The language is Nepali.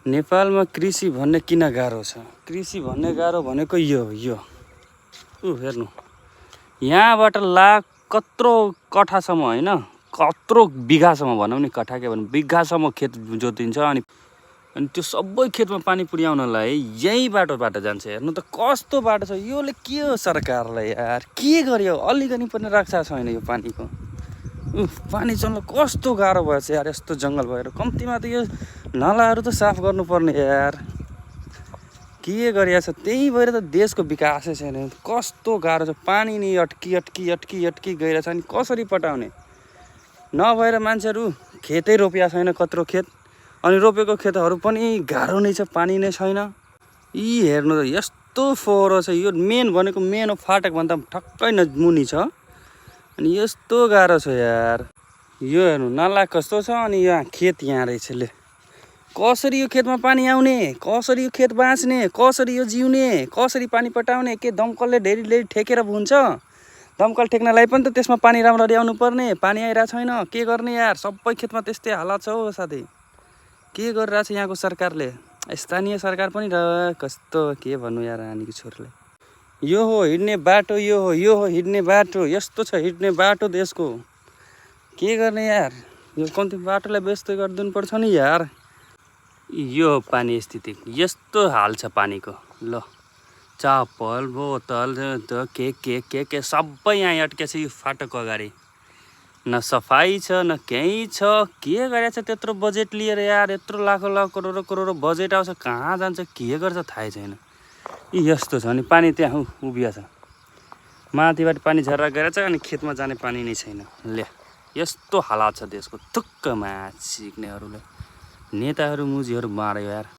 नेपालमा कृषि भन्ने किन गाह्रो छ? कृषि भन्ने गाह्रो भनेको यो हेर्नु, यहाँबाट कत्रो कठासम्म होइन, कत्रो बिघासम्म भनौँ नि, कठा के भन्नु, बिघासम्म खेत जोतिन्छ। अनि त्यो सबै खेतमा पानी पुर्याउनलाई यही बाटोबाट जान्छ। हेर्नु त कस्तो बाटो छ। योले के हो सरकारलाई यार, के गर्यो? अलिकति पनि रक्षा छैन यो पानीको। पानी चल्न कस्तो गाह्रो भएछ यार, यस्तो जङ्गल भएर। कम्तीमा त यो नालाहरू त साफ गर्नुपर्ने यार, के गरिरहेछ? त्यही भएर त देशको विकासै छैन। कस्तो गाह्रो छ, पानी नि अट्की गइरहेछ। अनि कसरी पटाउने? नभएर मान्छेहरू खेतै रोपिया छैन, कत्रो खेत। अनि रोपेको खेतहरू पनि गाह्रो नै छ, पानी नै छैन। यी हेर्नु त यस्तो फोहोरो छ। यो मेन भनेको मेन हो, फाटक भन्दा ठक्कै मुनि छ। अनि यस्तो गाह्रो छ यार। यो हेर्नु, नाला कस्तो छ, अनि यहाँ खेत यहाँ रहेछ। ले कसरी यो खेतमा पानी आउने? कसरी यो खेत बाँच्ने? कसरी यो जिउने? कसरी पानी पटाउने? के दमकलले ढेरी ठेकेर हुन्छ? दमकल ठेक्नलाई पनि त त्यसमा पानी राम्ररी आउनु पर्ने। पानी आइरहेको छैन, के गर्ने यार? सबै खेतमा त्यस्तै हालत छ हो साथी। के गरिरहेछ यहाँको सरकारले? स्थानीय सरकार पनि र कस्तो, के भन्नु यार नानीको छोरीले। यो हो हिँड्ने बाटो, यो हो हिँड्ने बाटो। यस्तो छ हिँड्ने बाटो देशको। के गर्ने यार? यो कम्ती बाटोलाई व्यस्त गरिदिनु पर्छ नि यार। यो हो पानी स्थिति, यस्तो हाल छ पानीको। ल, चप्पल बोतल के सबै यहाँ अट्केछ यो फाटकको अगाडि। न सफाइ छ, न केही छ। के गरेछ त्यत्रो बजेट लिएर यार? यत्रो लाखौँ करोडौँ बजेट आउँछ, कहाँ जान्छ, के गर्छ थाहै छैन। यस्तो छ। अनि पानी त्यहाँ उभिया छ, माथिबाट पानी झर्रा गएर छ, अनि खेतमा जाने पानी नै छैन। ले, यस्तो हालत छ देशको। थुक्कमा सिक्नेहरूले, नेताहरू मुजीहरू मार्यो यार।